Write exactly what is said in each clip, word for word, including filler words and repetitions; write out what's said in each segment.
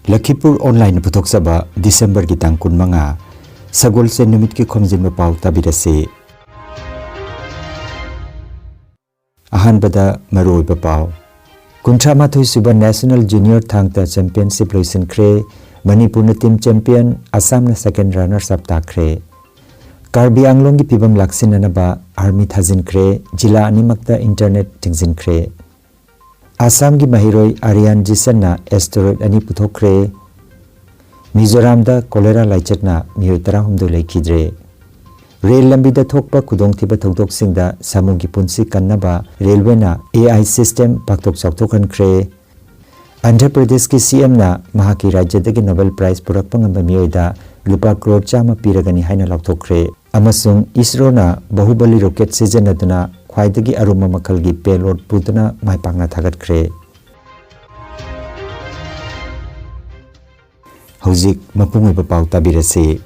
ꯂꯈꯤꯄꯨꯔ ꯑꯣꯟꯂꯥꯏꯟꯅ ꯄꯨꯊꯣꯛꯆꯕ ꯗꯤꯁꯦꯝꯕꯔꯒꯤ ꯇꯥꯡ ꯀꯨꯟꯃꯉꯥ, ꯁꯒꯣꯜꯁꯦꯟ ꯅꯨꯃꯤꯠꯀꯤ ꯈꯣꯝꯖꯤꯟꯕ ꯄꯥꯎ ꯇꯥꯕꯤꯔꯁꯤ꯫ ꯑꯍꯥꯟꯕꯗ ꯃꯔꯨꯑꯣꯏꯕ ꯄꯥꯎ꯫ ꯀꯨꯟꯊ꯭ꯔꯥ ꯃꯥꯊꯣꯏ ꯁꯨꯕ National Junior ꯊꯥꯡ ꯇꯥ Championship ꯂꯣꯏꯁꯤꯟꯈ꯭ꯔꯦ꯫ ꯃꯅꯤꯄꯨꯔꯅ team champion, ꯑꯁꯥꯝꯅ second runners up ꯇꯥꯈ꯭ꯔꯦ꯫ ꯀꯥꯔꯕꯤ ꯑꯪꯂꯣꯡꯒꯤ ꯐꯤꯕꯝ ꯂꯥꯛꯁꯤꯟꯅꯅꯕ army ꯊꯥꯖꯤꯟꯈ꯭ꯔꯦ꯫ ꯖꯤꯂꯥ ꯑꯅꯤꯃꯛꯇ internet ꯊꯤꯡꯖꯤꯟꯈ꯭ꯔꯦ꯫ ꯑꯁꯥꯝꯒꯤ ꯃꯍꯩꯔꯣꯏ ꯑꯔꯤꯌꯥꯟ ꯖꯤꯁꯟꯅ asteroid ꯑꯅꯤ ꯄꯨꯊꯣꯛꯈ꯭ꯔꯦ꯫ ꯃꯤꯖꯣꯔꯥꯝꯗ cholera ꯂꯥꯏꯆꯠꯅ ꯃꯤꯑꯣꯏ ꯇꯔꯥꯍꯨꯝꯗꯣꯏ ꯂꯩꯈꯤꯗ꯭ꯔꯦ꯫ ꯔꯦꯜ ꯂꯝꯕꯤꯗ ꯊꯣꯛꯄ ꯈꯨꯗꯣꯡꯊꯤꯕ ꯊꯧꯗꯣꯛꯁꯤꯡꯗ ꯁꯥꯃꯨꯒꯤ ꯄꯨꯟꯁꯤ ꯀꯟꯅꯕ ꯔꯦꯜꯋꯦꯅ AI system ꯄꯥꯛꯊꯣꯛ ꯆꯥꯎꯊꯣꯛꯍꯟꯈ꯭ꯔꯦ꯫ ꯑꯟꯙ꯭ꯔ ꯄ꯭ꯔꯗꯦꯁꯀꯤ CMꯅ ꯃꯍꯥꯛꯀꯤ ꯔꯥꯖ꯭ꯌꯗꯒꯤ Nobel Prize ꯄꯨꯔꯛꯄ ꯉꯝꯕ ꯃꯤꯑꯣꯏꯗ ꯂꯨꯄꯥ ꯀ꯭ꯔꯣꯔ ꯆꯥꯝꯃ ꯄꯤꯔꯒꯅꯤ ꯍꯥꯏꯅ ꯂꯥꯎꯊꯣꯛꯈ꯭ꯔꯦ꯫ ꯑꯃꯁꯨꯡ ISROꯅ ꯕꯍꯨꯕꯂꯤ rocket ꯁꯤꯖꯤꯟꯅꯗꯨꯅ ꯈ꯭ꯋꯥꯏꯗꯒꯤ ꯑꯔꯨꯝꯕ ꯃꯈꯜꯒꯤ payload ꯄꯨꯗꯨꯅ ꯃꯥꯏ ꯄꯥꯛꯅ ꯊꯥꯒꯠꯈ꯭ꯔꯦ꯫ ꯍꯧꯖꯤꯛ ꯃꯄꯨꯡ ꯑꯣꯏꯕ ꯄꯥꯎ ꯇꯥꯕꯤꯔꯁꯤ꯫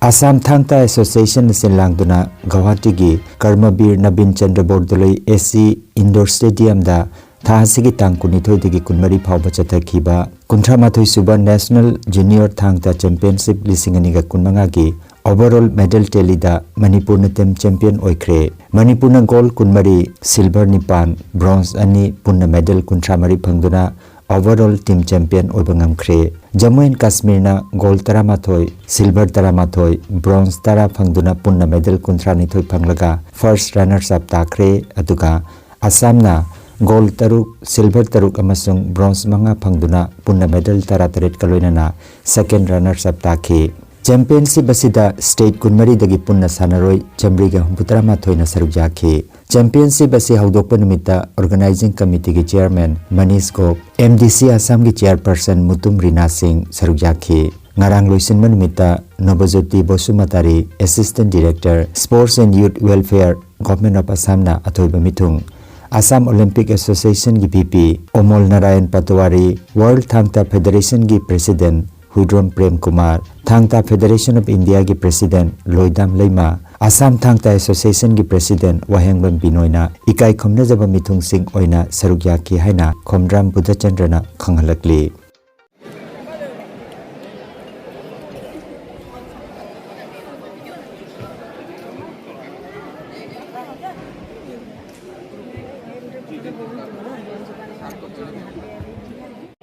ꯑꯁꯥꯝ ꯊꯥꯡ ꯇꯥ Associationꯅ ꯁꯤꯟ ꯂꯥꯡꯗꯨꯅ ꯒꯧꯍꯥꯇꯤꯒꯤ ꯀꯔꯃꯕꯤꯔ ꯅꯕꯤꯟ ꯆꯟꯗ꯭ꯔ ꯕꯣꯔꯗꯣꯂꯣꯏ AC Indoor Stadiumꯗ ꯊꯥ ꯑꯁꯤꯒꯤ ꯇꯥꯡ ꯀꯨꯟꯅꯤꯊꯣꯏꯗꯒꯤ ꯀꯨꯟꯃꯔꯤ ꯐꯥꯎꯕ ꯆꯠꯊꯈꯤꯕ ꯀꯨꯟꯊ꯭ꯔꯥ ꯃꯥꯊꯣꯏ ꯁꯨꯕ National Junior ꯊꯥꯡ ꯇꯥ Championship ꯂꯤꯁꯤꯡ ꯑꯅꯤꯒ ꯀꯨꯟꯃꯉꯥꯒꯤ overall medal tallyꯗ ꯃꯅꯤꯄꯨꯔꯅ team champion ꯑꯣꯏꯈ꯭ꯔꯦ꯫ ꯃꯅꯤꯄꯨꯔꯅ gold ꯀꯨꯟꯃꯔꯤ, silver ꯅꯤꯄꯥꯟ, bronze ꯑꯅꯤ, ꯄꯨꯟꯅ medal ꯀꯨꯟꯊ꯭ꯔꯥ ꯃꯔꯤ ꯐꯪꯗꯨꯅ overall team champion ꯑꯣꯏꯕ ꯉꯝꯈ꯭ꯔꯦ꯫ ꯖꯝꯃꯨ ꯑꯦꯟ ꯀꯥꯁꯃꯤꯔꯅ gold ꯇꯔꯥꯃꯥꯊꯣꯏ, silver ꯇꯔꯥꯃꯥꯊꯣꯏ, bronze ꯇꯔꯥ ꯐꯪꯗꯨꯅ ꯄꯨꯟꯅ medal ꯀꯨꯟꯊ꯭ꯔꯥꯅꯤꯊꯣꯏ ꯐꯪꯂꯒ first runners up ꯇꯥꯈ꯭ꯔꯦ꯫ ꯑꯗꯨꯒ ꯑꯁꯥꯝꯅ gold ꯇꯔꯨꯛ, silver ꯇꯔꯨꯛ ꯑꯃꯁꯨꯡ bronze ꯃꯉꯥ ꯐꯪꯗꯨꯅ ꯄꯨꯟꯅ medal ꯇꯔꯥꯇꯔꯦꯠꯀ ꯂꯣꯏꯅꯅ second runners up ꯇꯥꯈꯤ꯫ Championship ꯑꯁꯤꯗ state ꯀꯨꯟꯃꯔꯤꯗꯒꯤ ꯄꯨꯟꯅ ꯁꯥꯟꯅꯔꯣꯏ ꯆꯥꯃꯔꯤꯒ ꯍꯨꯝꯐꯨꯇꯔꯥ ꯃꯥꯊꯣꯏꯅ ꯁꯔꯨꯛ ꯌꯥꯈꯤ꯫ Championship ꯑꯁꯤ ꯍꯧꯗꯣꯛꯄ ꯅꯨꯃꯤꯠꯇ organizing committeeꯒꯤ chairman ꯃꯅꯤꯁ ꯒꯣꯞ, MDC ꯑꯁꯥꯝꯒꯤ chairperson ꯃꯨꯇꯨꯝ ꯔꯤꯅꯥ ꯁꯤꯡ ꯁꯔꯨꯛ ꯌꯥꯈꯤ꯫ ꯉꯔꯥꯡ ꯂꯣꯏꯁꯤꯟꯕ ꯅꯨꯃꯤꯠꯇ ꯅꯣꯕꯖꯣꯇꯤ ꯕꯣꯁꯨꯃꯇꯥꯔꯤ, Assistant Director, Sports and Youth Welfare, Government of Assamꯅ ꯑꯊꯣꯏꯕ ꯃꯤꯊꯨꯡ, Assam Olympic Associationꯒꯤ VP ꯑꯣꯃꯣꯜ Narayan ꯄꯇꯋꯥꯔꯤ, World ꯊꯥꯡ ꯇꯥ Federationꯒꯤ President ꯍꯨꯏꯗ꯭ꯔꯣꯝ ꯄ꯭ꯔꯦꯝ ꯀꯨꯃꯥꯔ, ꯊꯥꯡ ꯇꯥ Federation of Indiaꯒꯤ President ꯂꯣꯏꯗꯥꯝ ꯂꯩꯃ, ꯑꯁꯥꯝ ꯊꯥꯡ ꯇꯥ Associationꯒꯤ President ꯋꯥꯍꯦꯡꯕꯝ ꯕꯤꯅꯣꯏꯅ ꯏꯀꯥꯏ ꯈꯨꯝꯅꯖꯕ ꯃꯤꯊꯨꯡꯁꯤꯡ ꯑꯣꯏꯅ ꯁꯔꯨꯛ ꯌꯥꯈꯤ ꯍꯥꯏꯅ ꯈꯣꯝꯗ꯭ꯔꯥꯝ ꯕꯨꯙꯆꯟꯗ꯭ꯔꯅ ꯈꯪꯍꯜꯂꯛꯂꯤ꯫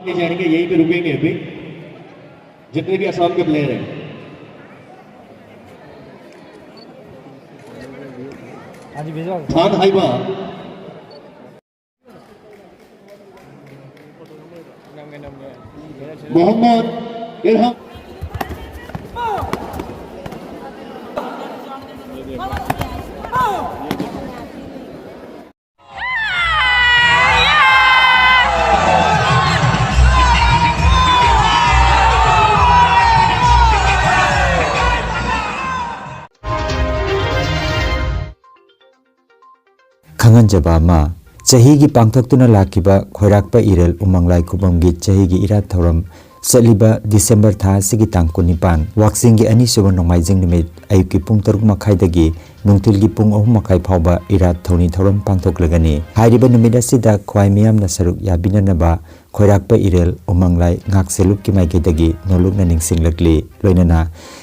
ये जाएंगे, यहीं पे रुकेंगे अभी। जितने भी असम के प्लेयर हैं, हाँ जी, भेजो। खान हाइबा, मोहम्मद इरहम। ꯈꯪꯍꯟꯖꯕ ꯑꯃ, ꯆꯍꯤꯒꯤ ꯄꯥꯡꯊꯣꯛꯇꯨꯅ ꯂꯥꯛꯈꯤꯕ ꯈꯣꯏꯔꯥꯛꯄ ꯏꯔꯦꯜ ꯎꯃꯪ ꯂꯥꯏ ꯈꯨꯕꯝꯒꯤ ꯆꯍꯤꯒꯤ ꯏꯔꯥꯠ ꯊꯧꯔꯝ ꯆꯠꯂꯤꯕ ꯗꯤꯁꯦꯝꯕꯔ ꯊꯥ ꯑꯁꯤꯒꯤ ꯇꯥꯡ ꯀꯨꯟꯅꯤꯄꯥꯟ, ꯋꯥꯛꯆꯤꯡꯒꯤ ꯑꯅꯤꯁꯨꯕ ꯅꯣꯡꯃꯥꯏꯖꯤꯡ ꯅꯨꯃꯤꯠ ꯑꯌꯨꯛꯀꯤ ꯄꯨꯡ ꯇꯔꯨꯛ ꯃꯈꯥꯏꯗꯒꯤ ꯅꯨꯡꯊꯤꯜꯒꯤ ꯄꯨꯡ ꯑꯍꯨꯝ ꯃꯈꯥꯏ ꯐꯥꯎꯕ ꯏꯔꯥꯠ ꯊꯧꯅꯤ ꯊꯧꯔꯝ ꯄꯥꯡꯊꯣꯛꯂꯒꯅꯤ꯫ ꯍꯥꯏꯔꯤꯕ ꯅꯨꯃꯤꯠ ꯑꯁꯤꯗ ꯈ꯭ꯋꯥꯏ ꯃꯤꯌꯥꯝꯅ ꯁꯔꯨꯛ ꯌꯥꯕꯤꯅꯅꯕ ꯈꯣꯏꯔꯥꯛꯄ ꯏꯔꯦꯜ ꯎꯃꯪ ꯂꯥꯏ ꯉꯥꯛꯁꯦꯜꯂꯨꯞꯀꯤ ꯃꯥꯏꯀꯩꯗꯒꯤ ꯅꯣꯜꯂꯨꯛꯅ ꯅꯤꯡꯁꯤꯡꯂꯛꯂꯤ꯫ ꯂꯣꯏꯅꯅ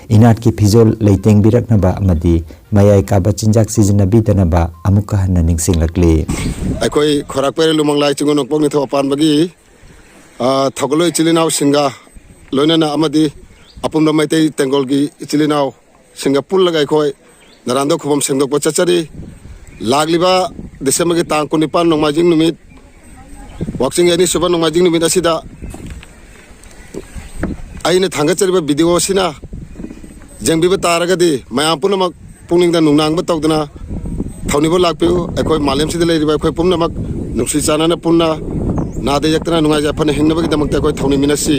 ꯏꯅꯥꯠꯀꯤ ꯐꯤꯖꯣꯜ ꯂꯩꯇꯦꯡꯕꯤꯔꯛꯅꯕ ꯑꯃꯗꯤ ꯃꯌꯥꯏ ꯀꯥꯕ ꯆꯤꯟꯖꯥꯛ ꯁꯤꯖꯤꯟꯅꯕꯤꯗꯅꯕ ꯑꯃꯨꯛꯀ ꯍꯟꯅ ꯅꯤꯡꯁꯤꯡꯂꯛꯂꯤ꯫ ꯑꯩꯈꯣꯏ ꯈꯣꯏꯔꯥꯛꯄ ꯏꯔꯦꯜ ꯎꯃꯪ ꯂꯥꯏ ꯆꯤꯡꯒꯣꯟ ꯅꯣꯡꯄꯣꯛ ꯅꯤꯡꯊꯧ ꯑꯄꯥꯟꯕꯒꯤ, ꯑ, ꯊꯧꯒꯠꯂꯣꯏ ꯏꯆꯤꯜ ꯏꯅꯥꯎꯁꯤꯡꯒ ꯂꯣꯏꯅꯅ ꯑꯃꯗꯤ ꯑꯄꯨꯟꯕ ꯃꯩꯇꯩ ꯇꯦꯡꯒꯣꯜꯒꯤ ꯏꯆꯤꯜ ꯏꯅꯥꯎꯁꯤꯡꯒ ꯄꯨꯜꯂꯒ ꯑꯩꯈꯣꯏ ꯅꯔꯥꯟꯗꯣ ꯈꯨꯕꯝ ꯁꯦꯡꯗꯣꯛꯄ ꯆꯠꯆꯔꯤ꯫ ꯂꯥꯛꯂꯤꯕ ꯗꯤꯁꯦꯝꯕꯔꯒꯤ ꯇꯥꯡ ꯀꯨꯟꯅꯤꯄꯥꯟ ꯅꯣꯡꯃꯥꯏꯖꯤꯡ ꯅꯨꯃꯤꯠ, ꯋꯥꯛꯆꯤꯡꯒꯤ ꯑꯅꯤꯁꯨꯕ ꯅꯣꯡꯃꯥꯏꯖꯤꯡ ꯅꯨꯃꯤꯠ ꯑꯁꯤꯗ ꯑꯩꯅ ꯊꯥꯡꯒꯠꯆꯔꯤꯕ ꯚꯤꯗꯤꯑꯣ ꯑꯁꯤꯅ ꯌꯦꯡꯕꯤꯕ ꯇꯥꯔꯒꯗꯤ ꯃꯌꯥꯝ ꯄꯨꯝꯅꯃꯛ ꯄꯨꯛꯅꯤꯡꯗ ꯅꯨꯡꯅꯥꯡꯕ ꯇꯧꯗꯅ ꯊꯧꯅꯤꯕ ꯂꯥꯛꯄꯤꯌꯨ꯫ ꯑꯩꯈꯣꯏ ꯃꯥꯂꯦꯝꯁꯤꯗ ꯂꯩꯔꯤꯕ ꯑꯩꯈꯣꯏ ꯄꯨꯝꯅꯃꯛ ꯅꯨꯡꯁꯤ ꯆꯥꯟꯅꯅ ꯄꯨꯟꯅ ꯅꯥꯗ ꯌꯦꯛꯇꯅ ꯅꯨꯡꯉꯥꯏ ꯌꯥꯏꯐꯅ ꯍꯤꯡꯅꯕꯒꯤꯗꯃꯛꯇ ꯑꯩꯈꯣꯏ ꯊꯧꯅꯤꯃꯤꯟꯅꯁꯤ꯫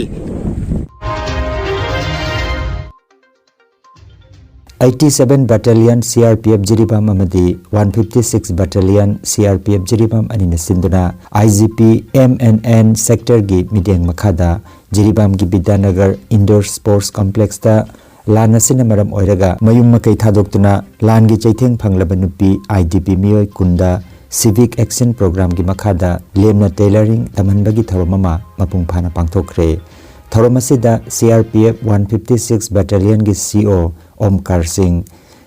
Eighty seven Battalion C R P F Jiribam ꯑꯃꯗꯤ one fifty six Battalion C R P F Jiribam ꯑꯅꯤꯅ ꯁꯤꯟꯗꯨꯅ I G P M N N sector ꯒꯤ ꯃꯤꯠꯌꯦꯡ ꯃꯈꯥꯗ ꯖꯤꯔꯤꯕꯥꯝꯒꯤ ꯕꯤꯗ꯭ꯌꯥꯅꯒꯔ Indoor Sports Complex ꯇ ꯂꯥꯟ ꯑꯁꯤꯅ ꯃꯔꯝ ꯑꯣꯏꯔꯒ ꯃꯌꯨꯝ ꯃꯀꯩ ꯊꯥꯗꯣꯛꯇꯨꯅ ꯂꯥꯟꯒꯤ ꯆꯩꯊꯦꯡ ꯐꯪꯂꯕ ꯅꯨꯄꯤ I D P ꯃꯤꯑꯣꯏ ꯀꯨꯟꯗ Civic Action Program ꯒꯤ ꯃꯈꯥꯗ ꯂꯦꯝꯅ tailoring ꯇꯝꯍꯟꯕꯒꯤ ꯊꯧꯔꯝ ꯑꯃ ꯃꯄꯨꯡ ꯐꯥꯅ ꯄꯥꯡꯊꯣꯛꯈ꯭ꯔꯦ꯫ ꯊꯧꯔꯝ ꯑꯁꯤꯗ C R P F one fifty six Battalion ꯒꯤ C O ꯑꯣꯝꯀꯥꯔ ꯁꯤꯡ,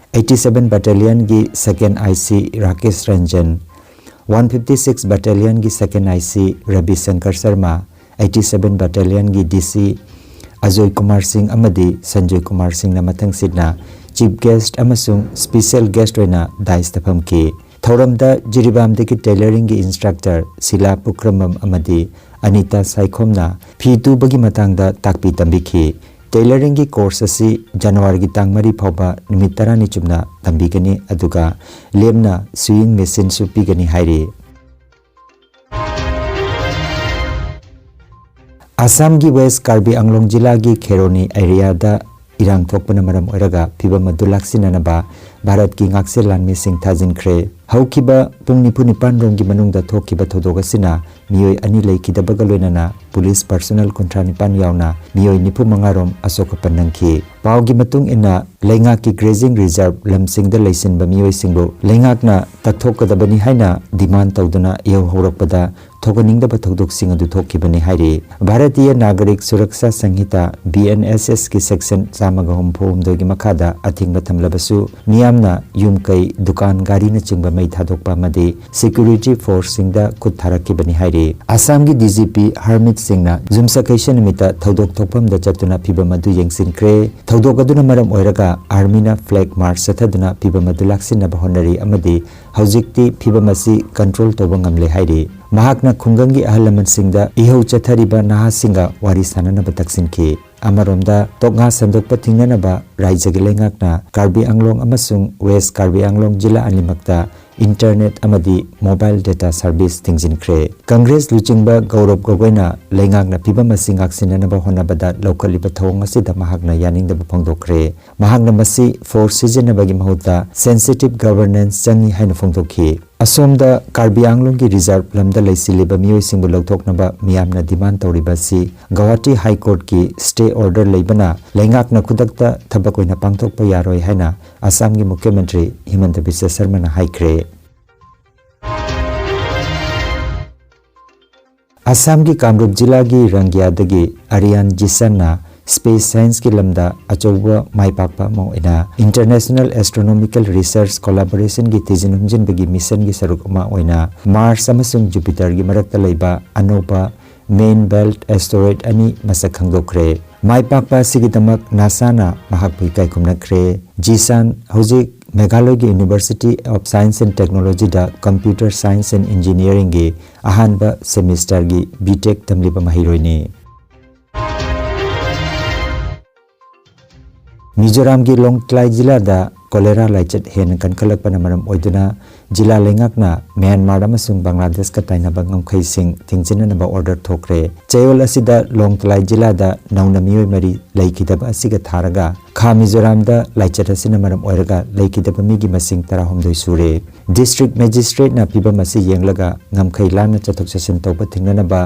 eighty seven ꯕꯦꯇꯥꯂꯤꯌꯟꯒꯤ second I C Rakesh Ranjan, one fifty six ꯕꯦꯇꯥꯂꯤꯌꯟꯒꯤ second I C Rabi Shankar Sharma, eighty seven ꯕꯦꯇꯥꯂꯤꯌꯟꯒꯤ ꯗꯤ ꯁꯤ ꯑꯖꯣꯏ ꯀꯨꯃꯥꯔ ꯁꯤꯡ ꯑꯃꯗꯤ ꯁꯟꯖꯣꯏ ꯀꯨꯃꯥꯔ ꯁꯤꯡꯅ ꯃꯊꯪꯁꯤꯠꯅ ꯆꯤꯐ ꯒꯦꯁ꯭ꯠ ꯑꯃꯁꯨꯡ ꯁ꯭ꯄꯦꯁꯤꯌꯦꯜ ꯒꯦꯁ꯭ꯠ ꯑꯣꯏꯅ ꯗꯥꯏꯁꯇ ꯐꯝꯈꯤ꯫ ꯊꯧꯔꯝꯗ ꯖꯤꯔꯤꯕꯥꯝꯗꯒꯤ ꯇꯦꯂꯔꯤꯡꯒꯤ ꯏꯟꯁꯇ꯭ꯔꯛꯇꯔ ꯁꯤꯂꯥ ꯄꯨꯈ꯭ꯔꯝꯕꯝ ꯑꯃꯗꯤ ꯑꯅꯤꯇꯥ ꯁꯥꯏꯈꯣꯝꯅ ꯐꯤ ꯇꯨꯕꯒꯤ ꯃꯇꯥꯡꯗ ꯇꯥꯛꯄꯤ ꯇꯝꯕꯤꯈꯤ꯫ ꯇꯦꯂꯔꯤꯡꯒꯤ ꯀꯣꯔꯁ ꯑꯁꯤ ꯖꯅꯋꯥꯔꯤꯒꯤ ꯇꯥꯡ ꯃꯔꯤ ꯐꯥꯎꯕ ꯅꯨꯃꯤꯠ ꯇꯔꯥꯅꯤ ꯆꯨꯞꯅ ꯇꯝꯕꯤꯒꯅꯤ, ꯑꯗꯨꯒ ꯂꯦꯝꯅ ꯁꯨꯌꯤꯡ ꯃꯦꯆꯤꯟꯁꯨ ꯄꯤꯒꯅꯤ ꯍꯥꯏꯔꯤ꯫ ꯑꯁꯥꯝꯒꯤ ꯋꯦꯁ꯭ꯠ ꯀꯥꯔꯕꯤ ꯑꯪꯂꯣꯡ ꯖꯤꯂꯥꯒꯤ ꯈꯦꯔꯣꯅꯤ ꯑꯦꯔꯤꯌꯥꯗ ꯏꯔꯥꯡ ꯊꯣꯛꯄꯅ ꯃꯔꯝ ꯑꯣꯏꯔꯒ ꯐꯤꯚꯝ ꯑꯗꯨ ꯂꯥꯛꯁꯤꯟꯅꯅꯕ ꯚꯥꯔꯠꯀꯤ ꯉꯥꯛꯁꯦꯜ ꯂꯥꯟꯃꯤꯁꯤꯡ ꯊꯥꯖꯤꯟꯈ꯭ꯔꯦ꯫ ꯍꯧꯈꯤꯕ ꯄꯨꯡ ꯅꯤꯐꯨ ꯅꯤꯄꯥꯟ ꯔꯣꯝꯒꯤ ꯃꯅꯨꯡꯗ ꯊꯣꯛꯈꯤꯕ ꯊꯧꯗꯣꯛ ꯑꯁꯤꯅ ꯃꯤꯑꯣꯏ ꯑꯅꯤ ꯂꯩꯈꯤꯗꯕꯒ ꯂꯣꯏꯅꯅ ꯄꯨꯂꯤꯁ ꯄꯔꯁꯣꯅꯦꯜ ꯀꯨꯟꯊ꯭ꯔꯥ ꯅꯤꯄꯥꯟ ꯌꯥꯎꯅ ꯃꯤꯑꯣꯏ ꯅꯤꯐꯨ ꯃꯉꯥ ꯔꯣꯝ ꯑꯁꯣꯛ ꯑꯄꯟ ꯅꯪꯈꯤ꯫ ꯄꯥꯎꯒꯤ ꯃꯇꯨꯡ ꯏꯟꯅ, ꯂꯩꯉꯥꯛꯀꯤ ꯒ꯭ꯔꯦꯖꯤꯡ ꯔꯤꯖꯔꯚ ꯂꯝꯁꯤꯡꯗ ꯂꯩꯁꯤꯟꯕ ꯃꯤꯑꯣꯏꯁꯤꯡꯕꯨ ꯂꯩꯉꯥꯛꯅ ꯇꯛꯊꯣꯛꯀꯗꯕꯅꯤ ꯍꯥꯏꯅ ꯗꯤꯃꯥꯟ ꯇꯧꯗꯨꯅ ꯏꯍꯧ ꯍꯧꯔꯛꯄꯗ ꯊꯣꯛꯍꯟꯅꯤꯡꯗꯕ ꯊꯧꯗꯣꯛꯁꯤꯡ ꯑꯗꯨ ꯊꯣꯛꯈꯤꯕꯅꯤ ꯍꯥꯏꯔꯤ꯫ Bharatiya ꯅꯥꯒꯔꯤꯛ Suraksha ꯁꯪꯍꯤꯇꯥ, B and S ꯑꯦꯁꯀꯤ section ꯆꯥꯝꯃꯒ ꯍꯨꯝꯐꯨ ꯍꯨꯝꯗꯣꯏꯒꯤ ꯃꯈꯥꯗ ꯑꯊꯤꯡꯕ ꯊꯝꯂꯕꯁꯨ, ꯃꯤꯌꯥꯝꯅ ꯌꯨꯝ ꯀꯩ, ꯗꯨꯀꯥꯟ, ꯒꯥꯔꯤꯅꯆꯤꯡꯕ ꯃꯩ ꯊꯥꯗꯣꯛꯄ ꯑꯃꯗꯤ ꯁꯦꯀ꯭ꯌꯨꯔꯤꯇꯤ ꯐꯣꯔꯁꯁꯤꯡꯗ ꯈꯨꯠ ꯊꯥꯔꯛꯈꯤꯕꯅꯤ ꯍꯥꯏꯔꯤ꯫ ꯑꯁꯥꯝꯒꯤ ꯗꯤ ꯖꯤ ꯄꯤ ꯍꯔꯃꯤꯠ ꯁꯤꯡꯅ ꯌꯨꯝꯁꯀꯩꯁ ꯅꯨꯃꯤꯠꯇ ꯊꯧꯗꯣꯛ ꯊꯣꯛꯐꯝꯗ ꯆꯠꯇꯨꯅ ꯐꯤꯚꯝ ꯑꯗꯨ ꯌꯦꯡꯁꯤꯟꯈ꯭ꯔꯦ꯫ ꯊꯧꯗꯣꯛ ꯑꯗꯨꯅ ꯃꯔꯝ ꯑꯣꯏꯔꯒ ꯑꯥꯔꯃꯤꯅ ꯐ꯭ꯂꯦꯒ ꯃꯥꯔꯆ ꯆꯠꯊꯗꯨꯅ ꯐꯤꯚꯝ ꯑꯗꯨ ꯂꯥꯛꯁꯤꯟꯅꯕ ꯍꯣꯠꯅꯔꯤ ꯑꯃꯗꯤ ꯍꯧꯖꯤꯛꯇꯤ ꯐꯤꯚꯝ ꯑꯁꯤ ꯀꯟꯇ꯭ꯔꯣꯜ ꯇꯧꯕ ꯉꯝꯂꯦ ꯍꯥꯏꯔꯤ꯫ ꯃꯍꯥꯛꯅ ꯈꯨꯡꯒꯪꯒꯤ ꯑꯍꯜ ꯂꯃꯟꯁꯤꯡꯗ ꯏꯍꯧ ꯆꯠꯊꯔꯤꯕ ꯅꯍꯥꯁꯤꯡꯒ ꯋꯥꯔꯤ ꯁꯥꯟꯅꯅꯕ ꯇꯛꯁꯤꯟꯈꯤ꯫ ꯑꯃꯔꯣꯝꯗ, ꯇꯣꯛꯉꯥ ꯁꯟꯗꯣꯛꯄ ꯊꯤꯡꯅꯅꯕ ꯔꯥꯖ꯭ꯌꯒꯤ ꯂꯩꯉꯥꯛꯅ ꯀꯥꯔꯕꯤ ꯑꯪꯂꯣꯡ ꯑꯃꯁꯨꯡ ꯋꯦꯁ꯭ꯠ ꯀꯥꯔꯕꯤ ꯑꯪꯂꯣꯡ ꯖꯤꯂꯥ ꯑꯅꯤꯃꯛꯇ ꯏꯟꯇꯔꯅꯦꯠ ꯑꯃꯗꯤ ꯃꯣꯕꯥꯏꯜ ꯗꯦꯇꯥ ꯁꯔꯚꯤꯁ ꯊꯤꯡꯖꯤꯟꯈ꯭ꯔꯦ꯫ ꯀꯪꯒ꯭ꯔꯦꯁ ꯂꯨꯆꯤꯡꯕ ꯒꯧꯔꯕ ꯒꯣꯒꯣꯏꯅ ꯂꯩꯉꯥꯛꯅ ꯐꯤꯚꯝ ꯑꯁꯤ ꯉꯥꯛꯁꯤꯟꯅꯅꯕ ꯍꯣꯠꯅꯕꯗ ꯂꯧꯈꯠꯂꯤꯕ ꯊꯧꯑꯣꯡ ꯑꯁꯤꯗ ꯃꯍꯥꯛꯅ ꯌꯥꯅꯤꯡꯗꯕ ꯐꯣꯡꯗꯣꯛꯈ꯭ꯔꯦ꯫ ꯃꯍꯥꯛꯅ ꯃꯁꯤ ꯐꯣꯔꯁ ꯁꯤꯖꯤꯟꯅꯕꯒꯤ ꯃꯍꯨꯠꯇ ꯁꯦꯟꯁꯤꯇꯤꯚ ꯒꯚꯔꯅꯦꯟꯁ ꯆꯪꯏ ꯍꯥꯏꯅ ꯐꯣꯡꯗꯣꯛꯈꯤ꯫ ꯑꯁꯣꯝꯗ, ꯀꯥꯔꯕꯤ ꯑꯪꯂꯣꯡꯒꯤ ꯔꯤꯖꯔꯚ ꯂꯝꯗ ꯂꯩꯁꯤꯜꯂꯤꯕ ꯃꯤꯑꯣꯏꯁꯤꯡꯕꯨ ꯂꯧꯊꯣꯛꯅꯕ ꯃꯤꯌꯥꯝꯅ ꯗꯤꯃꯥꯟ ꯇꯧꯔꯤꯕ ꯑꯁꯤ ꯒꯧꯍꯥꯇꯤ ꯍꯥꯏ ꯀꯣꯔꯠꯀꯤ ꯁ꯭ꯇꯦ ꯑꯣꯔꯗꯔ ꯂꯩꯕꯅ ꯂꯩꯉꯥꯛꯅ ꯈꯨꯗꯛꯇ ꯊꯕꯛ ꯑꯣꯏꯅ ꯄꯥꯡꯊꯣꯛꯄ ꯌꯥꯔꯣꯏ ꯍꯥꯏꯅ ꯑꯁꯥꯝꯒꯤ ꯃꯨꯈ꯭ꯌ ꯃꯟꯇ꯭ꯔꯤ ꯍꯤꯃꯟꯇ ꯕꯤꯁ꯭ꯋ ꯁꯔꯃꯅ ꯍꯥꯏꯈ꯭ꯔꯦ꯫ ꯑꯁꯥꯝꯒꯤ ꯀꯥꯡꯂꯨꯞ ꯖꯤꯂꯥꯒꯤ ꯔꯪꯒꯤꯌꯥꯗꯒꯤ ꯑꯔꯤꯌꯥꯟ ꯖꯤꯁꯟꯅ ꯁ꯭ꯄꯦꯁ ꯁꯥꯏꯟꯁꯀꯤ ꯂꯝꯗ ꯑꯆꯧꯕ ꯃꯥꯏ ꯄꯥꯛꯄ ꯑꯃ ꯑꯣꯏꯅ, ꯏꯟꯇꯔꯅꯦꯁꯅꯦꯜ ꯑꯦꯁꯇ꯭ꯔꯣꯅꯣꯃꯤꯀꯦꯜ ꯔꯤꯁꯔꯆ ꯀꯣꯂꯥꯕꯣꯔꯦꯁꯟꯒꯤ ꯊꯤꯖꯤꯟ ꯍꯨꯝꯖꯤꯟꯕꯒꯤ ꯃꯤꯁꯟꯒꯤ ꯁꯔꯨꯛ ꯑꯃ ꯑꯣꯏꯅ, ꯃꯥꯔꯁ ꯑꯃꯁꯨꯡ ꯖꯨꯄꯤꯇꯔꯒꯤ ꯃꯔꯛꯇ ꯂꯩꯕ ꯑꯅꯧꯕ ꯃꯦꯟ ꯕꯦꯜꯠ ꯑꯦꯁꯇꯦꯔꯣꯏꯗ ꯑꯅꯤ ꯃꯁꯛ ꯈꯪꯗꯣꯛꯈ꯭ꯔꯦ꯫ ꯃꯥꯏ ꯄꯥꯛꯄ ꯑꯁꯤꯒꯤꯗꯃꯛ ꯅꯥꯁꯥꯅ ꯃꯍꯥꯛꯄꯨ ꯏꯀꯥꯏ ꯈꯨꯝꯅꯈ꯭ꯔꯦ꯫ ꯖꯤꯁꯥꯟ ꯍꯧꯖꯤꯛ ꯃꯦꯘꯥꯂꯌꯒꯤ University of Science and Technologyꯗ Computer Science and Engineeringꯒꯤ ꯑꯍꯥꯟꯕ ꯁꯦꯃꯤꯁꯇꯔꯒꯤ B.Tech ꯇꯝꯂꯤꯕ ꯃꯍꯩꯔꯣꯏꯅꯤ꯫ ꯃꯤꯖꯣꯔꯥꯝꯒꯤ ꯂꯣꯡꯇ꯭ꯂꯥꯏ ꯖꯤꯂꯥꯗ ꯀꯣꯂꯦꯔꯥ ꯂꯥꯏꯆꯠ ꯍꯦꯟꯅ ꯀꯟꯈꯠꯂꯛꯄꯅ ꯃꯔꯝ ꯑꯣꯏꯗꯨꯅ ꯖꯤꯂꯥ ꯂꯩꯉꯥꯛꯅ ꯃ꯭ꯌꯥꯟꯃꯥꯔ ꯑꯃꯁꯨꯡ ꯕꯪꯒ꯭ꯂꯥꯗꯦꯁꯀ ꯇꯥꯏꯅꯕ ꯉꯝꯈꯩꯁꯤꯡ ꯊꯤꯡꯖꯤꯟꯅꯅꯕ ꯑꯣꯔꯗꯔ ꯊꯣꯛꯈ꯭ꯔꯦ꯫ ꯆꯌꯣꯜ ꯑꯁꯤꯗ ꯂꯣꯡꯇ꯭ꯂꯥꯏ ꯖꯤꯂꯥꯗ ꯅꯧꯅ ꯃꯤꯑꯣꯏ ꯃꯔꯤ ꯂꯩꯈꯤꯗꯕ ꯑꯁꯤꯒ ꯊꯥꯔꯒ ꯈꯥ ꯃꯤꯖꯣꯔꯥꯝꯗ ꯂꯥꯏꯆꯠ ꯑꯁꯤꯅ ꯃꯔꯝ ꯑꯣꯏꯔꯒ ꯂꯩꯈꯤꯗꯕ ꯃꯤꯒꯤ ꯃꯁꯤꯡ ꯇꯔꯥꯍꯨꯝꯗꯣꯏ ꯁꯨꯔꯦ꯫ ꯗꯤꯁꯇ꯭ꯔꯤꯛ ꯃꯦꯖꯤꯁꯇ꯭ꯔꯦꯠꯅ ꯄꯤꯕ ꯑꯁꯤ ꯌꯦꯡꯂꯒ ꯉꯝꯈꯩ ꯂꯥꯟꯅ ꯆꯠꯊꯣꯛ ꯆꯠꯁꯤꯟ ꯇꯧꯕ ꯊꯤꯡꯅꯅꯕ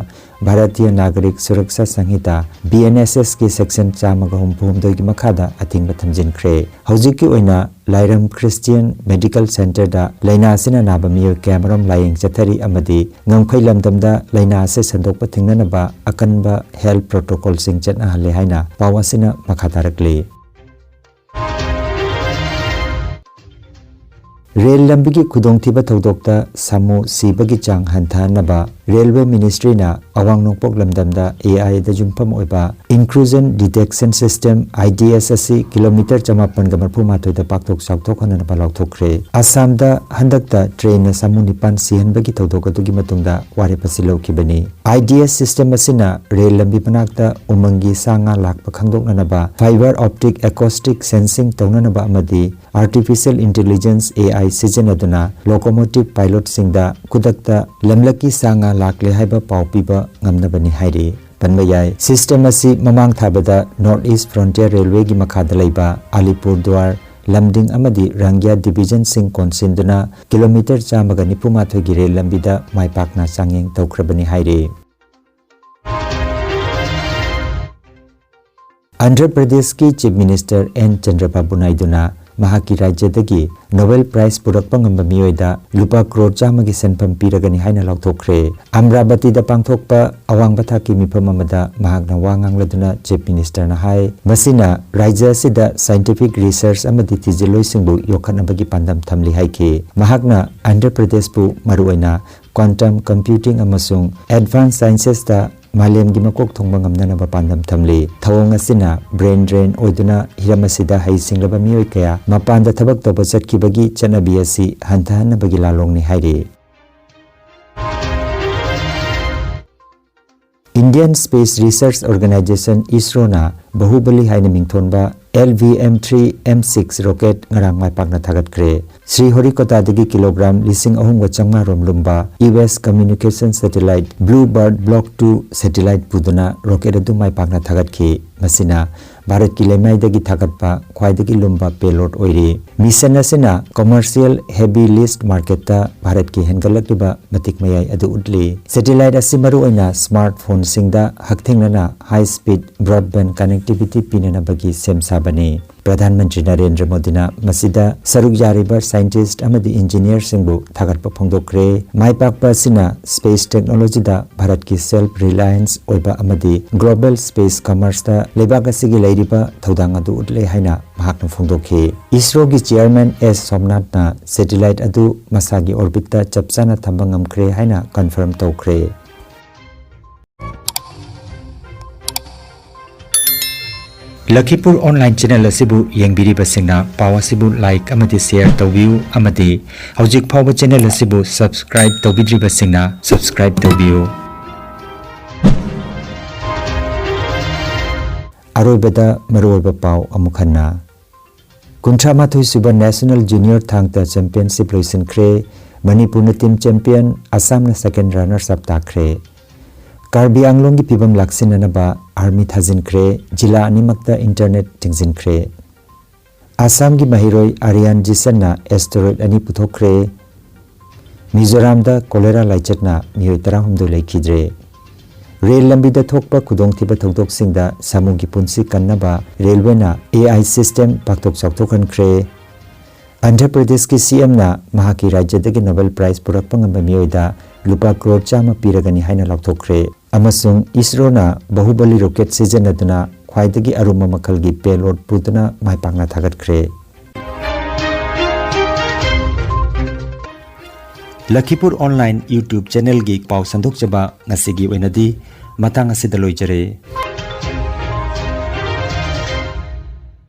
ꯚꯥꯔꯇꯤꯌ ꯅꯥꯒꯔꯤꯛ ꯁꯨꯔꯛꯁꯥ ꯁꯪꯍꯤꯇꯥ, BNSSꯀꯤ section ꯆꯥꯝꯃꯒ ꯍꯨꯝꯐꯨ ꯍꯨꯝꯗꯣꯏꯒꯤ ꯃꯈꯥꯗ ꯑꯊꯤꯡꯕ ꯊꯝꯖꯤꯟꯈ꯭ꯔꯦ꯫ ꯍꯧꯖꯤꯛꯀꯤ ꯑꯣꯏꯅ ꯂꯥꯏꯔꯝ ꯈ꯭ꯔꯤꯁꯇꯤꯌꯟ ꯃꯦꯗꯤꯀꯦꯜ ꯁꯦꯟꯇꯔꯗ ꯂꯥꯏꯅꯥ ꯑꯁꯤꯅ ꯅꯥꯕ ꯃꯤꯑꯣꯏ ꯀꯌꯥꯃꯔꯨꯝ ꯂꯥꯌꯦꯡ ꯆꯠꯊꯔꯤ ꯑꯃꯗꯤ ꯉꯝꯈꯩ ꯂꯝꯗꯝꯗ ꯂꯥꯏꯅꯥ ꯑꯁꯤ ꯁꯟꯗꯣꯛꯄ ꯊꯤꯡꯅꯅꯕ ꯑꯀꯟꯕ ꯍꯦꯜꯊ ꯄ꯭ꯔꯣꯇꯣꯀꯣꯜꯁꯤꯡ ꯆꯠꯅꯍꯜꯂꯦ ꯍꯥꯏꯅ ꯄꯥꯎ ꯑꯁꯤꯅ ꯃꯈꯥ ꯇꯥꯔꯛꯂꯤ꯫ ꯔꯦꯜ ꯂꯝꯕꯤꯒꯤ ꯈꯨꯗꯣꯡꯊꯤꯕ ꯊꯧꯗꯣꯛꯇ ꯁꯥꯃꯨ ꯁꯤꯕꯒꯤ ꯆꯥꯡ ꯍꯟꯊꯍꯟꯅꯕ ꯔꯦꯜꯋꯦ ꯃꯤꯅꯤꯁꯇ꯭ꯔꯤꯅ ꯑꯋꯥꯡ ꯅꯣꯡꯄꯣꯛ ꯂꯝꯗꯝꯗ AIꯗ ꯌꯨꯝꯐꯝ ꯑꯣꯏꯕ Intrusion Detection System, IDS, ꯑꯁꯤ ꯀꯤꯂꯣꯃꯤꯇꯔ ꯆꯃꯥꯄꯟꯒ ꯃꯔꯐꯨ ꯃꯥꯊꯣꯏꯗ ꯄꯥꯛꯊꯣꯛ ꯆꯥꯎꯊꯣꯛꯍꯟꯅꯕ ꯂꯥꯎꯊꯣꯛꯈ꯭ꯔꯦ꯫ ꯑꯁꯥꯝꯗ ꯍꯟꯗꯛꯇ ꯇ꯭ꯔꯦꯟꯅ ꯁꯥꯃꯨ ꯅꯤꯄꯥꯟ ꯁꯤꯍꯟꯕꯒꯤ ꯊꯧꯗꯣꯛ ꯑꯗꯨꯒꯤ ꯃꯇꯨꯡꯗ ꯋꯥꯔꯦꯞ ꯑꯁꯤ ꯂꯧꯈꯤꯕꯅꯤ꯫ IDS system ꯑꯁꯤꯅ ꯔꯦꯜ ꯂꯝꯕꯤ ꯃꯅꯥꯛꯇ ꯎꯃꯪꯒꯤ ꯁꯥ ꯉꯥ ꯂꯥꯛꯄ ꯈꯪꯗꯣꯛꯅꯅꯕ, fiber optic acoustic sensing ꯇꯧꯅꯅꯕ ꯑꯃꯗꯤ Artificial Intelligence, AI, ꯁꯤꯖꯤꯟꯅꯗꯨꯅ locomotive pilotꯁꯤꯡꯗ ꯈꯨꯗꯛꯇ ꯂꯝꯂꯛꯀꯤ ꯁꯥ ꯉꯥ ꯂꯥꯛꯂꯦ ꯍꯥꯏꯕ ꯄꯥꯎ ꯄꯤꯕ ꯉꯝꯅꯕꯅꯤ ꯍꯥꯏꯔꯤ꯫ ꯄꯟꯕ ꯌꯥꯏ, system ꯑꯁꯤ ꯃꯃꯥꯡ ꯊꯥꯕꯗ North East Frontier Railwayꯒꯤ ꯃꯈꯥꯗ ꯂꯩꯕ ꯑꯂꯤꯄꯨꯔꯗꯨꯋꯥꯔ, ꯂꯝꯗꯤꯡ ꯑꯃꯗꯤ ꯔꯪꯒ꯭ꯌꯥ divisionꯁꯤꯡ ꯀꯣꯟꯁꯤꯟꯗꯨꯅ ꯀꯤꯂꯣꯃꯤꯇꯔ ꯆꯥꯝꯃꯒ ꯅꯤꯐꯨ ꯃꯥꯊꯣꯏꯒꯤ ꯔꯦꯜ ꯂꯝꯕꯤꯗ ꯃꯥꯏ ꯄꯥꯛꯅ ꯆꯥꯡꯌꯦꯡ ꯇꯧꯈ꯭ꯔꯕꯅꯤ ꯍꯥꯏꯔꯤ꯫ ꯑꯟꯙ꯭ꯔ ꯄ꯭ꯔꯗꯦꯁꯀꯤ Chief Minister N ꯆꯟꯗ꯭ꯔꯕꯥꯕꯨ ꯅꯥꯏꯗꯨꯅ ꯃꯍꯥꯛꯀꯤ ꯔꯥꯖ꯭ꯌꯗꯒꯤ Nobel Prize ꯄꯨꯔꯛꯄ ꯉꯝꯕ ꯃꯤꯑꯣꯏꯗ ꯂꯨꯄꯥ ꯀ꯭ꯔꯣꯔ ꯆꯥꯝꯃꯒꯤ ꯁꯦꯟꯐꯝ ꯄꯤꯔꯒꯅꯤ ꯍꯥꯏꯅ ꯂꯥꯎꯊꯣꯛꯈ꯭ꯔꯦ꯫ ꯑꯃꯔꯥꯕꯇꯤꯗ ꯄꯥꯡꯊꯣꯛꯄ ꯑꯋꯥꯡꯕ ꯊꯥꯛꯀꯤ ꯃꯤꯐꯝ ꯑꯃꯗ ꯃꯍꯥꯛꯅ ꯋꯥ ꯉꯥꯡꯂꯗꯨꯅ Chief Ministerꯅ ꯍꯥꯏ, ꯃꯁꯤꯅ ꯔꯥꯖ꯭ꯌ ꯑꯁꯤꯗ scientific research ꯑꯃꯗꯤ ꯊꯤꯖꯤꯜꯂꯣꯏꯁꯤꯡꯕꯨ ꯌꯣꯛꯈꯠꯅꯕꯒꯤ ꯄꯥꯟꯗꯝ ꯊꯝꯂꯤ ꯍꯥꯏꯈꯤ꯫ ꯃꯍꯥꯛꯅ ꯑꯟꯙ꯭ꯔ ꯄ꯭ꯔꯗꯦꯁꯄꯨ ꯃꯔꯨꯑꯣꯏꯅ quantum computing ꯑꯃꯁꯨꯡ advanced sciencesꯇ ꯃꯥꯂꯦꯝꯒꯤ ꯃꯀꯣꯛ ꯊꯣꯡꯕ ꯉꯝꯅꯅꯕ ꯄꯥꯟꯗꯝ ꯊꯝꯂꯤ꯫ ꯊꯧꯑꯣꯡ ꯑꯁꯤꯅ brain drain ꯑꯣꯏꯗꯨꯅ ꯍꯤꯔꯝ ꯑꯁꯤꯗ ꯍꯩꯁꯤꯡꯂꯕ ꯃꯤꯑꯣꯏ ꯀꯌꯥ ꯃꯄꯥꯟꯗ ꯊꯕꯛ ꯇꯧꯕ ꯆꯠꯈꯤꯕꯒꯤ ꯆꯠꯅꯕꯤ ꯑꯁꯤ ꯍꯟꯊꯍꯟꯅꯕꯒꯤ ꯂꯥꯂꯣꯡꯅꯤ ꯍꯥꯏꯔꯤ꯫ Indian Space Research Organisation, ISROꯅ Bahubali ꯍꯥꯏꯅ ꯃꯤꯡꯊꯣꯟꯕ LVM three M six rocket ꯉꯔꯥꯡ ꯃꯥꯏ ꯄꯥꯛꯅ ꯊꯥꯒꯠꯈ꯭ꯔꯦ꯫ ꯁ꯭ꯔꯤꯍꯔꯤꯀꯣꯇꯥꯗꯒꯤ ꯀꯤꯂꯣꯒ꯭ꯔꯥꯝ ꯂꯤꯁꯤꯡ ꯑꯍꯨꯝꯒ ꯆꯥꯝꯃꯉꯥ ꯔꯣꯝ ꯂꯨꯝꯕ US communication satellite Blue Bird Block two satellite ꯄꯨꯗꯨꯅ rocket ꯑꯗꯨ ꯃꯥꯏ ꯄꯥꯛꯅ ꯊꯥꯒꯠꯈꯤ꯫ ꯃꯁꯤꯅ ꯚꯥꯔꯠꯀꯤ ꯂꯩꯃꯥꯏꯗꯒꯤ ꯊꯥꯒꯠꯄ ꯈ꯭ꯋꯥꯏꯗꯒꯤ ꯂꯨꯝꯕ payload ꯑꯣꯏꯔꯤ꯫ Mission ꯑꯁꯤꯅ commercial heavy lift marketꯇ ꯚꯥꯔꯠꯀꯤ ꯍꯦꯟꯒꯠꯂꯛꯂꯤꯕ ꯃꯇꯤꯛ ꯃꯌꯥꯏ ꯑꯗꯨ ꯎꯠꯂꯤ꯫ Satellite ꯑꯁꯤ ꯃꯔꯨꯑꯣꯏꯅ smartphoneꯁꯤꯡꯗ ꯍꯛꯊꯦꯡꯅꯅ high speed broadband connectivity ꯄꯤꯅꯅꯕꯒꯤ ꯁꯦꯝ ꯁꯥꯕꯅꯤ꯫ ꯄ꯭ꯔꯙꯥꯟ ꯃꯟꯇ꯭ꯔꯤ ꯅꯔꯦꯟꯗ꯭ꯔ ꯃꯣꯗꯤꯅ ꯃꯁꯤꯗ ꯁꯔꯨꯛ ꯌꯥꯔꯤꯕ scientist ꯑꯃꯗꯤ engineerꯁꯤꯡꯕꯨ ꯊꯥꯒꯠꯄ ꯐꯣꯡꯗꯣꯛꯈ꯭ꯔꯦ꯫ ꯃꯥꯏ ꯄꯥꯛꯄ ꯑꯁꯤꯅ space technologyꯗ ꯚꯥꯔꯠꯀꯤ self reliance ꯑꯣꯏꯕ ꯑꯃꯗꯤ global space commerceꯇ ꯂꯩꯕꯥꯛ ꯑꯁꯤꯒꯤ ꯂꯩꯔꯤꯕ ꯊꯧꯗꯥꯡ ꯑꯗꯨ ꯎꯠꯂꯦ ꯍꯥꯏꯅ ꯃꯍꯥꯛꯅ ꯐꯣꯡꯗꯣꯛꯈꯤ꯫ ISROꯒꯤ chairman S ꯁꯣꯝꯅꯥꯊꯅ satellite ꯑꯗꯨ ꯃꯁꯥꯒꯤ orbitꯇ ꯆꯞ ꯆꯥꯅ ꯊꯝꯕ ꯉꯝꯈ꯭ꯔꯦ ꯍꯥꯏꯅ confirm ꯇꯧꯈ꯭ꯔꯦ꯫ ꯂꯈꯤꯄꯨꯔ online channel ꯑꯁꯤꯕꯨ ꯌꯦꯡꯕꯤꯔꯤꯕꯁꯤꯡꯅ ꯄꯥꯎ ꯑꯁꯤꯕꯨ like ꯑꯃꯗꯤ share ꯇꯧꯕꯤꯌꯨ ꯑꯃꯗꯤ ꯍꯧꯖꯤꯛ ꯐꯥꯎꯕ channel ꯑꯁꯤꯕꯨ subscribe ꯇꯧꯕꯤꯗ꯭ꯔꯤꯕꯁꯤꯡꯅ subscribe ꯇꯧꯕꯤꯌꯨ꯫ ꯑꯔꯣꯏꯕꯗ ꯃꯔꯨꯑꯣꯏꯕ ꯄꯥꯎ ꯑꯃꯨꯛ ꯍꯟꯅ꯫ ꯀꯨꯟꯊ꯭ꯔꯥ ꯃꯥꯊꯣꯏ ꯁꯨꯕ National Junior ꯊꯥꯡ ꯇꯥ Championship ꯂꯣꯏꯁꯤꯟꯈ꯭ꯔꯦ꯫ ꯃꯅꯤꯄꯨꯔꯅ team champion, ꯑꯁꯥꯝꯅ second runners up ꯇꯥꯈ꯭ꯔꯦ꯫ ꯀꯥꯔꯕꯤ ꯑꯪꯂꯣꯡꯒꯤ ꯐꯤꯕꯝ ꯂꯥꯛꯁꯤꯟꯅꯅꯕ army ꯊꯥꯖꯤꯟꯈ꯭ꯔꯦ꯫ ꯖꯤꯂꯥ ꯑꯅꯤꯃꯛꯇ internet ꯊꯤꯡꯖꯤꯟꯈ꯭ꯔꯦ꯫ ꯑꯁꯥꯝꯒꯤ ꯃꯍꯩꯔꯣꯏ ꯑꯔꯤꯌꯥꯟ ꯖꯤꯁꯟꯅ asteroid ꯑꯅꯤ ꯄꯨꯊꯣꯛꯈ꯭ꯔꯦ꯫ ꯃꯤꯖꯣꯔꯥꯝꯗ cholera ꯂꯥꯏꯆꯠꯅ ꯃꯤꯑꯣꯏ ꯇꯔꯥꯍꯨꯝꯗꯣꯏ ꯂꯩꯈꯤꯗ꯭ꯔꯦ꯫ ꯔꯦꯜ ꯂꯝꯕꯤꯗ ꯊꯣꯛꯄ ꯈꯨꯗꯣꯡꯊꯤꯕ ꯊꯧꯗꯣꯛꯁꯤꯡꯗ ꯁꯥꯃꯨꯒꯤ ꯄꯨꯟꯁꯤ ꯀꯟꯅꯕ ꯔꯦꯜꯋꯦꯅ ꯑꯦ ꯑꯥꯏ ꯁꯤꯁꯇꯦꯝ ꯄꯥꯛꯊꯣꯛ ꯆꯥꯎꯊꯣꯛꯍꯟꯈ꯭ꯔꯦ꯫ ꯑꯟꯙ꯭ꯔ ꯄ꯭ꯔꯗꯦꯁꯀꯤ ꯁꯤ ꯑꯦꯝꯅ ꯃꯍꯥꯛꯀꯤ ꯔꯥꯖ꯭ꯌꯗꯒꯤ ꯅꯣꯕꯦꯜ ꯄ꯭ꯔꯥꯏꯖ ꯄꯨꯔꯛꯄ ꯉꯝꯕ ꯃꯤꯑꯣꯏꯗ ꯂꯨꯄꯥ ꯀ꯭ꯔꯣꯔ ꯆꯥꯝꯃ ꯄꯤꯔꯒꯅꯤ ꯍꯥꯏꯅ ꯂꯥꯎꯊꯣꯛꯈ꯭ꯔꯦ꯫ ꯑꯃꯁꯨꯡ ꯏꯁꯔꯣꯅ ꯕꯥꯍꯨꯕꯂꯤ ꯔꯣꯀꯦꯠ ꯁꯤꯖꯤꯟꯅꯗꯨꯅ ꯈ꯭ꯋꯥꯏꯗꯒꯤ ꯑꯔꯨꯝꯕ ꯃꯈꯜꯒꯤ ꯄꯦꯂꯣꯗ ꯄꯨꯗꯨꯅ ꯃꯥꯏ ꯄꯥꯛꯅ ꯊꯥꯒꯠꯈ꯭ꯔꯦ꯫ ꯂꯈꯤꯄꯨꯔ ꯑꯣꯟꯂꯥꯏꯟ YouTube ꯆꯦꯅꯦꯜꯒꯤ ꯄꯥꯎ ꯁꯟꯗꯣꯛꯆꯕ ꯉꯁꯤꯒꯤ ꯑꯣꯏꯅꯗꯤ ꯃꯇꯥꯡ ꯑꯁꯤꯗ ꯂꯣꯏꯖꯔꯦ꯫